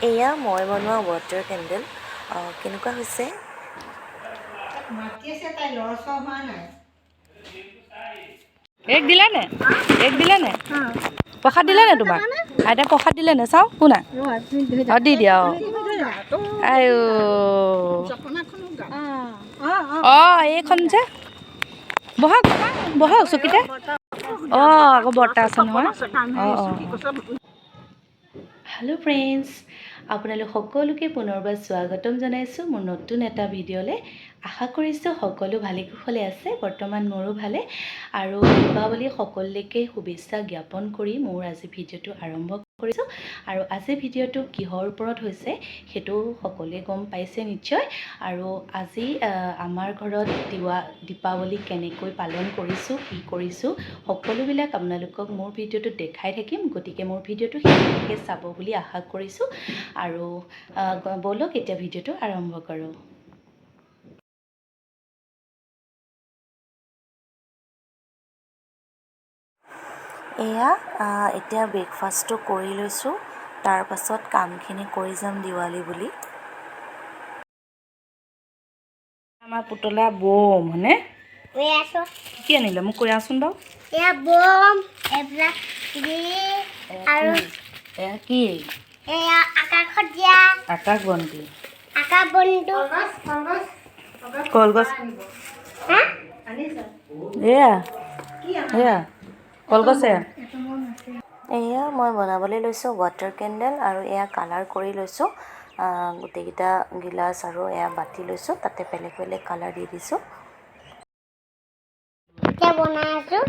এয়া মই বনোৱা ৱাটাৰ কেণ্ডেল, কেনেকুৱা হৈছে? মাতি আছে তাই, লৰচৰ হোৱা নাই। এক দিলে নে? এক দিলে নে? প্ৰসাদ দিলে নে তোমাক? আইতাই প্ৰসাদ দিলে নে? চাওঁ শুনা। অঁ, দি দিয়া। অঁ, আইঅ। অঁ, এইখন যে বহক বহক চকীতে। অঁ, আকৌ বৰ্তা আছে নহয়। অঁ অঁ। হেল্ল' ফ্ৰেণ্ডছ, আপোনালোক সকলোকে পুনৰবাৰ স্বাগতম জনাইছোঁ মোৰ নতুন এটা ভিডিঅ'লৈ। আশা কৰিছোঁ সকলো ভালে কুশলে আছে। বৰ্তমান মোৰো ভালে আৰু দীপাৱলী সকলোলৈকে শুভেচ্ছা জ্ঞাপন কৰি মোৰ আজি ভিডিঅ'টো আৰম্ভ কৰিছোঁ। আৰু আজি ভিডিঅ'টো কিহৰ ওপৰত হৈছে সেইটো সকলোৱে গম পাইছে নিশ্চয়। আৰু আজি আমাৰ ঘৰত দীপাৱলী কেনেকৈ পালন কৰিছোঁ, কি কৰিছোঁ, সকলোবিলাক আপোনালোকক মোৰ ভিডিঅ'টোত দেখাই থাকিম। গতিকে মোৰ ভিডিঅ'টো শেষলৈকে চাব বুলি আশা কৰিছোঁ। আৰু ব'লক, এতিয়া ভিডিঅ'টো আৰম্ভ কৰোঁ। এয়া এতিয়া ব্ৰেকফাষ্টটো কৰি লৈছোঁ, তাৰপাছত কামখিনি কৰি যাম দিৱালী বুলি। আমাৰ পুতলা বম হয়নে? কৈ আছো। কি আনিলে মোক কৈ আছোন বাৰু। এয়া বম, এইবিলাক দি আৰু এয়া কি? এয়া আকাশত দিয়া। আকাশ বন্তি। আকাশ বন্ধু। কলগছ। হা। এয়া এয়া কলগছ এয়া। এয়া মই বনাবলৈ লৈছোঁ ৱাটাৰ কেণ্ডেল আৰু এয়া কালাৰ কৰি লৈছোঁ গোটেইকেইটা গিলাচ আৰু এয়া বাতি লৈছোঁ, তাতে বেলেগ বেলেগ কালাৰ দি দিছোঁ। এতিয়া বনাই আছো।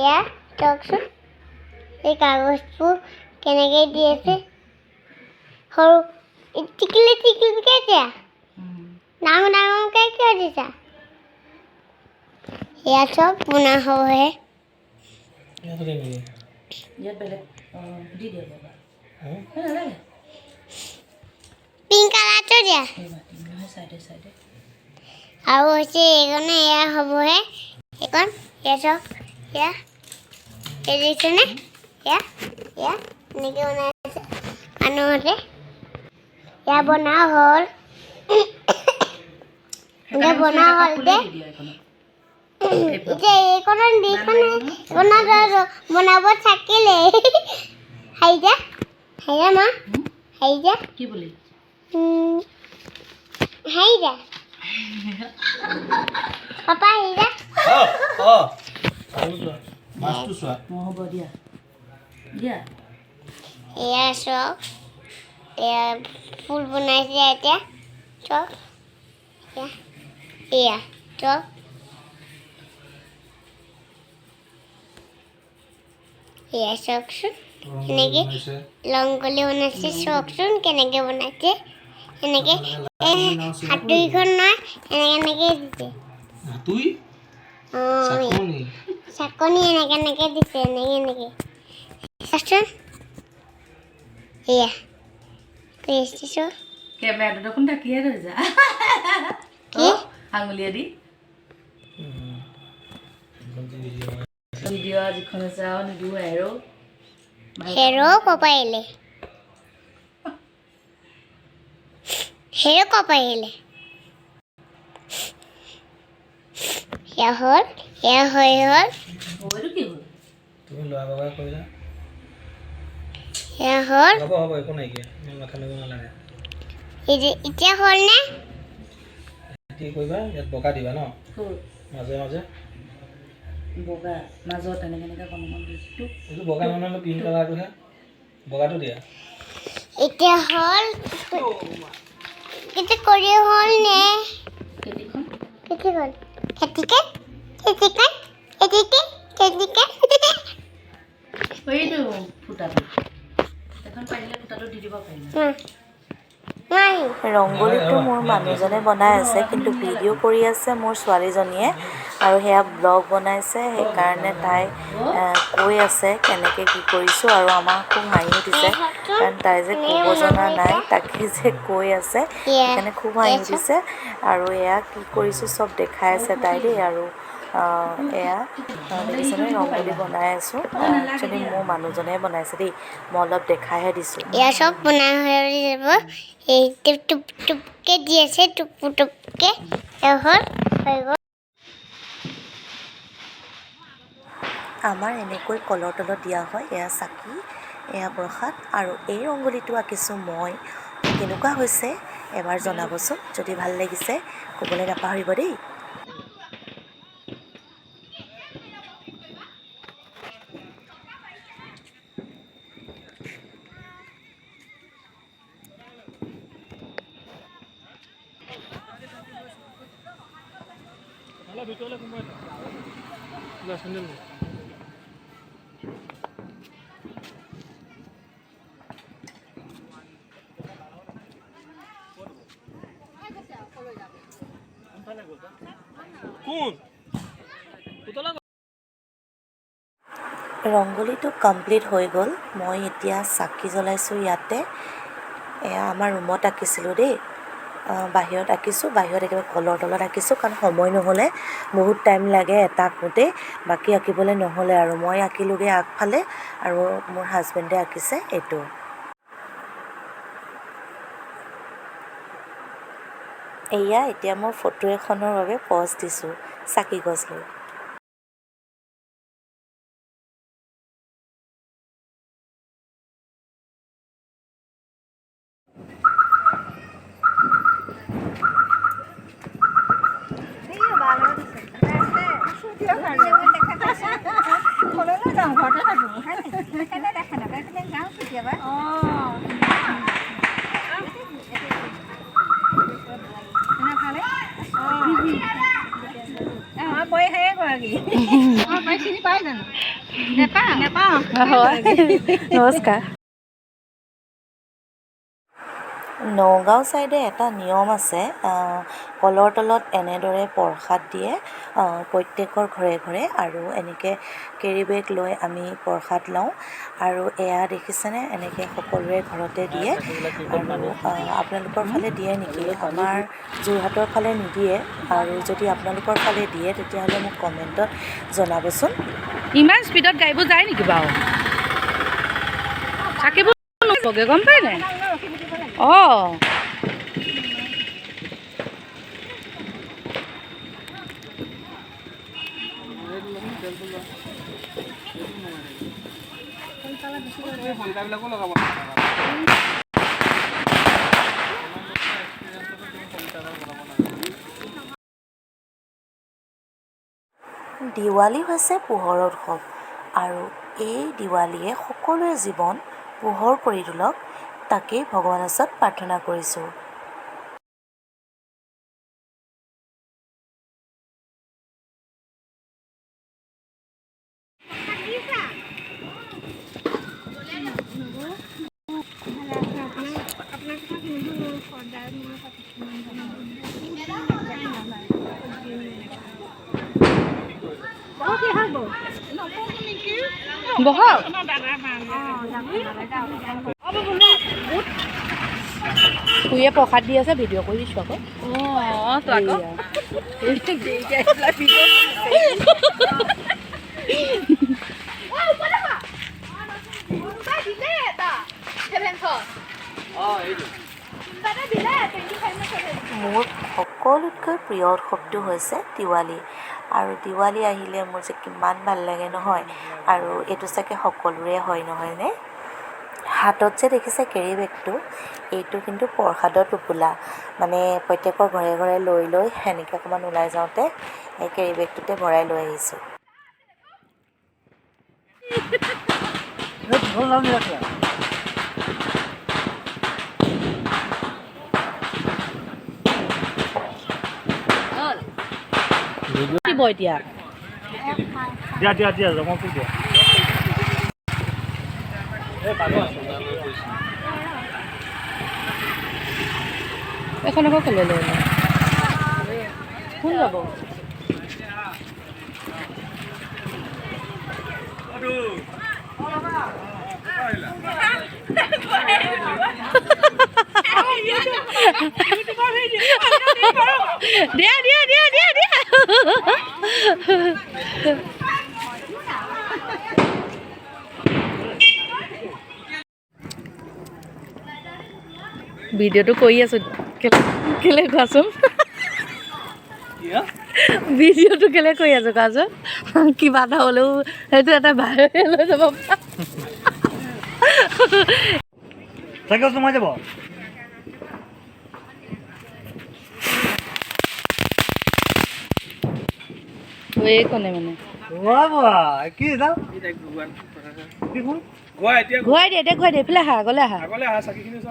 এয়া চাওকচোন, এই কাগজবোৰ কেনেকৈ দি আছে। সৰু টিকলি টিকলিকে দিয়া, ডাঙৰ ডাঙৰকৈ কিয় দিছা? এয়া চব বনা হ'বহে। ইয়াত বেলেগ দি দিয়া বাবা, নালাগে। পিংক কালাৰটো দিয়া। এই বাতি নহয়, চাইডে চাইডে। আৰু হৈছে এইকণে এয়া হ'বহে। এইকণ এয়া চাওক, এয়া এই দেখিছেনে? এয়া এয়া এনেকৈ বনাই আছে মানুহহঁতে। এয়া বনোৱা হ'ল, এতিয়া বনোৱা হ'ল যে। দি দিয়া এইখনত। এতিয়া এইকণত দিখন এইকণত বনাব থাকিলে হাইজা হাইজা মা হাইজা। কি বুলি? হাইজা পাপা হাইজা। মাছটো চোৱা। অঁ, হ'ব দিয়া দিয়া। এয়া চাওক, এয়া ফুল বনাইছে। এতিয়া চাওক, এয়া এয়া চাওক, এয়া চাওকচোন কেনেকৈ ৰংগলী বনাইছে। চাওকচোন কেনেকৈ বনাইছে। এনেকৈ এই হাতুৰীখন নহয়, এনেকৈ এনেকৈ দিছে। হাতুই। অঁ। চাকনি। চাকনি এনেকৈ এনেকৈ দিছে, এনেকৈ এনেকৈ। চাওকচোন, এয়া কৰি চাওক। কেমেৰাটো দেখোন ঢাকিয়ে থৈ যা। কি? আঙুলিয়ে দি ভিডিঅ' যিখন আছে আৰু নিদিওঁ আৰু। হেৰ' কপাইলে, হেৰ' কপাইলে। এয়া হ'ল, এয়া হৈ হ'ল। এইটো কি হ'ল? তুমি লোৱা বগা কৰিলা। এয়া হ'ল। হ'ব হ'ব, একো নাইকিয়া, ইমান মাথা মাৰিব নালাগে। এতিয়া হ'লনে? কি কৰিবা, ইয়াত বগা দিবা ন? ক'ত? মাজে মাজে। বগা মাজত এনেকৈ এনেকৈ কণ কণ দিছোঁ। এইটো বগা নহয়, পিংক কালাৰটোহে, বগাটো দিয়া। এতিয়া হ'ল, এতিয়া কৰি হ'লনে? খেতিখন। খেতিখন, খেতিকে খেতিকে খেতিকে খেতিকে। এইটো ফুটাটো এখন পাৰিলে ফুটাটো দি দিব পাৰিলে। মাহি। ৰংগলীটো মোৰ মানুহজনে বনাই আছে, কিন্তু ভিডিঅ' কৰি আছে মোৰ ছোৱালীজনীয়ে আৰু সেয়া ব্লগ বনাইছে। সেইকাৰণে তাই কৈ আছে কেনেকৈ কি কৰিছোঁ আৰু আমাৰ খুব হাঁহি উঠিছে, কাৰণ তাই যে ক'ব জনা নাই, তাকে যে কৈ আছে, সেইকাৰণে খুব হাঁহি উঠিছে। আৰু এয়া কি কৰিছোঁ চব দেখাই আছে তাই দেই। আৰু এয়া দেখিছেনে, ৰংগোলী বনাই আছোঁ। একচুৱেলি মোৰ মানুহজনে বনাইছে দেই, মই অলপ দেখাইহে দিছোঁ। এয়া চব বনাই হৈ যাব। এই টোপ টোপ টোপকে দি আছে, টুপ টুপকে। এয়া হ'ল, হৈ গ'ল। আমাৰ এনেকৈ কলৰ তলত দিয়া হয়। এয়া চাকি, এয়া প্ৰসাদ আৰু এই ৰংগোলীটো আঁকিছোঁ মই। কেনেকুৱা হৈছে এবাৰ জনাবচোন। যদি ভাল লাগিছে ক'বলৈ নাপাহৰিব দেই। ভিতৰলৈ সোমোৱাই লোৱা, চেণ্ডেল। কোন পুতলা? ৰংগোলীটো কমপ্লিট হৈ গ'ল। মই এতিয়া চাকি জ্বলাইছোঁ ইয়াতে। এয়া আমাৰ ৰুমত আঁকিছিলোঁ দেই। বাহিৰত আঁকিছোঁ, বাহিৰত একেবাৰে কলৰ তলত আঁকিছোঁ, কাৰণ সময় নহ'লে বহুত টাইম লাগে এটা আঁকোতেই, বাকী আঁকিবলৈ নহ'লে আৰু মই আঁকিলোগৈ আগফালে আৰু মোৰ হাজবেণ্ডে আঁকিছে এইটো। এয়া এতিয়া মই ফটো এখনৰ বাবে পজ দিছোঁ চাকি গছ লৈ। কলৈনো যাওঁ, ঘৰতে থাকোঁ। সেইকাৰণে দেখা নাপায়, সেইকাৰণে যাওঁ কেতিয়াবা। ভালে অঁ, বৈ সেয়ে গৰাকী অঁ, পাই চিনি পাই জানো? নেপাওঁ, নেপাওঁ। নমস্কাৰ। নগাঁও ছাইডে এটা নিয়ম আছে, কলৰ তলত এনেদৰে প্ৰসাদ দিয়ে প্ৰত্যেকৰ ঘৰে ঘৰে আৰু এনেকৈ কেৰি বেগ লৈ আমি প্ৰসাদ লওঁ। আৰু এয়া দেখিছেনে, এনেকৈ সকলোৰে ঘৰতে দিয়ে। আৰু আপোনালোকৰ ফালে দিয়ে নেকি? আমাৰ যোৰহাটৰ ফালে নিদিয়ে। আৰু যদি আপোনালোকৰ ফালে দিয়ে তেতিয়াহ'লে মোক কমেণ্টত জনাবচোন। ইমান স্পীডত গাড়ীবোৰ যায় নেকি বাৰু? চাকিবোৰ নহ'বগৈ, গম পাই নাই? অঁ, শলিতাবিলাকো লগাব। দিৱালী হৈছে পোহৰৰ উৎসৱ আৰু এই দিৱালীয়ে সকলোৰে জীৱন পোহৰ কৰি তোলক, তাকেই ভগৱানৰ ওচৰত প্ৰাৰ্থনা কৰিছোঁ। আপোনাৰ কথা শুনিলোঁ, সদায় মই বহক। খুৰীয়ে প্ৰসাদ দি আছে, ভিডিঅ' কৰি দিছোঁ আকৌ। অঁ, তো আকৌ মোৰ সকলোতকৈ প্ৰিয় উৎসৱটো হৈছে দিৱালী। আৰু দিৱালী আহিলে মোৰ যে কিমান ভাল লাগে নহয়। আৰু এইটো চাগে সকলোৰে হয়, নহয়নে? হাতত যে দেখিছে কেৰি বেগটো, এইটো কিন্তু প্ৰসাদৰ টোপোলা। মানে প্ৰত্যেকৰ ঘৰে ঘৰে লৈ লৈ সেনেকৈ অকণমান ওলাই যাওঁতে এই কেৰি বেগটোতে ভৰাই লৈ আহিছোঁ। দিব এতিয়া। দিয়া দিয়া দিয়া, ৰঙৰটো দিয়া। এই পাগল আছে। এখন আকৌ কেলৈ লৈ লয়? কোন যাব? দিয়া দিয়া দিয়া দিয়া দিয়া। ভিডিঅ'টো কৰি আছোঁ। কেলে কোৱাচোন? ভিডিঅ'টো কেলে কৰি আছোঁ কোৱাচোন? কিবা এটা হ'লেও সেইটো এটা ভাইৰেল হৈ যাব। চাইকেল সোমাই যাব। এইকণে মানে। কি ঘূৰাই দিয়ে, এতিয়া ঘূৰাই দিয়ে। এইফালে আহা, আগলৈ আহা,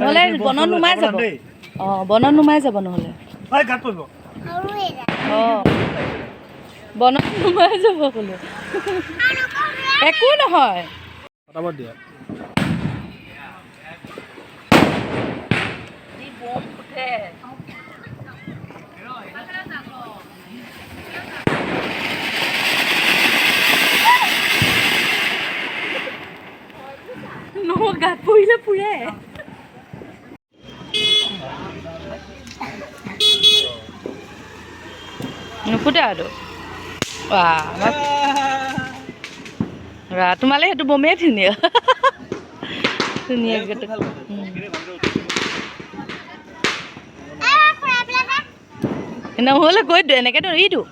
নহ'লে বনত সোমাই যাব। অঁ, বনত সোমাই যাব নহ'লে। অঁ, বনত সোমাই যাব বোলো। একো নহয়। গাত পৰিলে পুৰে। নুফুটে আৰু। তোমালে সেইটো বমেই ধুনীয়া ধুনীয়াকৈ। নহ'লে গৈ এনেকৈ ধৰি দিওঁ।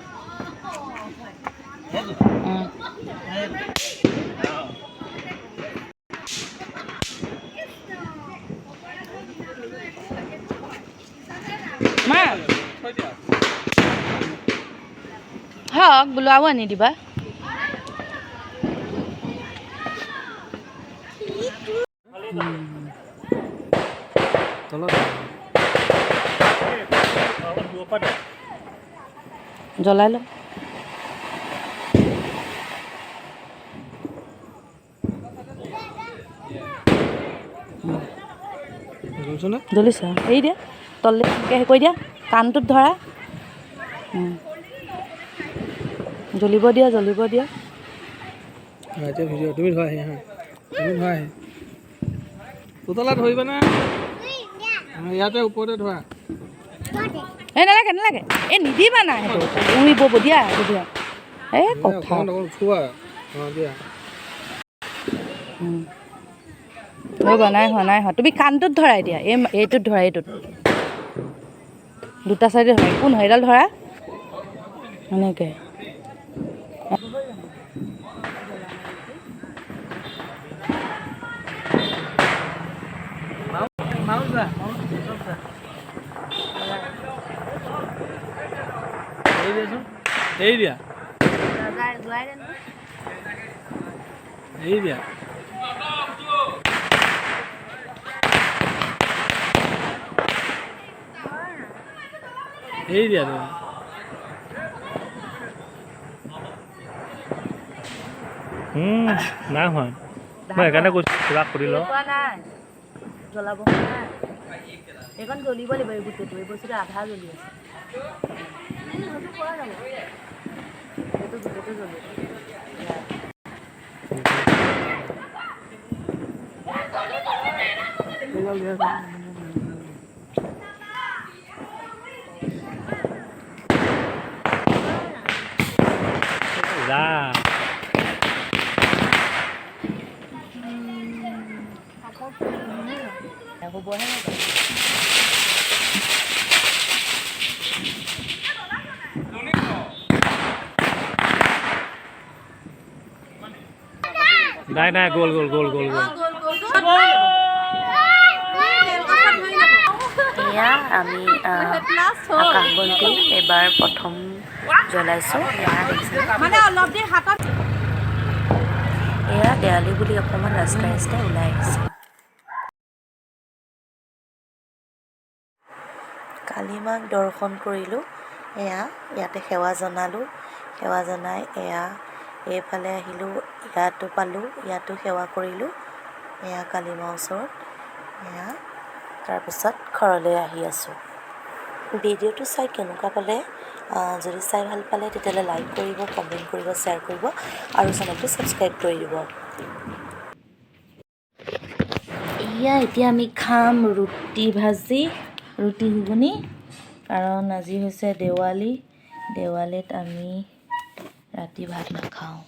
মা হওক বোলো, আৰু আনি দিবা। জ্বলাই লওঁ। জ্বলিছে, এৰি দিয়া, তললৈ এনেকৈ কৰি দিয়া, কাণটোত ধৰা। জ্বলিব দিয়া, জ্বলিব দিয়া। এতিয়া ভিডিঅ' তুমি ধৰা আহি, তুমি ধৰা আহি। পুতলা ধৰিবানে? ইয়াতে ওপৰতে ধৰা। এই নালাগে, নালাগে, এই নিদিবা না, সেইটো উৰিব। দিয়া দিয়া, এই কথা ৰ'বা। নাই হোৱা, নাই হোৱা। তুমি কাণটোত ধৰাই দিয়া। এই এইটোত ধৰা, এইটোত দুটা চাইডে ধৰা। একো নহয়, এইডাল ধৰা এনেকৈ। এৰি দিয়া, এৰি দিয়া। এৰি দিয়া তুমি। নাই হোৱা, মই সেইকাৰণে কৈছোঁ খুৰাক সুধি লওঁ। জ্বলাব নাই, এইকণ জ্বলিব লাগিব। এই গোটেইটো, এই বস্তুটো আধা জ্বলি আছে। এইটো গোটেইটো জ্বলিব। যা। হ'বহে। নাই নাই, গ'ল গ'ল গ'ল গ'ল গ'ল। এয়া আমি আকাশ বন্তি এইবাৰ প্ৰথম জ্বলাইছোঁ। এয়া দেখিছে, এয়া দেৱালী বুলি অকণমান ৰাস্তাই ৰাস্তাই ওলাই আহিছোঁ। কালী মাক দৰ্শন কৰিলোঁ। এয়া ইয়াতে সেৱা জনালোঁ। সেৱা জনাই এয়া এইফালে আহিলোঁ, ইয়াতো পালোঁ, ইয়াতো সেৱা কৰিলোঁ। এয়া কালী মাৰ ওচৰত এয়া। তাৰপিছত ঘৰলৈ আহি আছোঁ। ভিডিঅ'টো চাই কেনেকুৱা পালে? যদি চাই ভাল পালে, তেতিয়াহ'লে লাইক কৰিব, কমেণ্ট কৰিব, শ্বেয়াৰ কৰিব আৰু চেনেলটো ছাবস্ক্ৰাইব কৰি দিব। এয়া এতিয়া আমি খাম ৰুটি ভাজি, ৰুটি ঘুগুনি, কাৰণ আজি হৈছে দেৱালী। দেৱালীত আমি ৰাতি ভাত নাখাওঁ।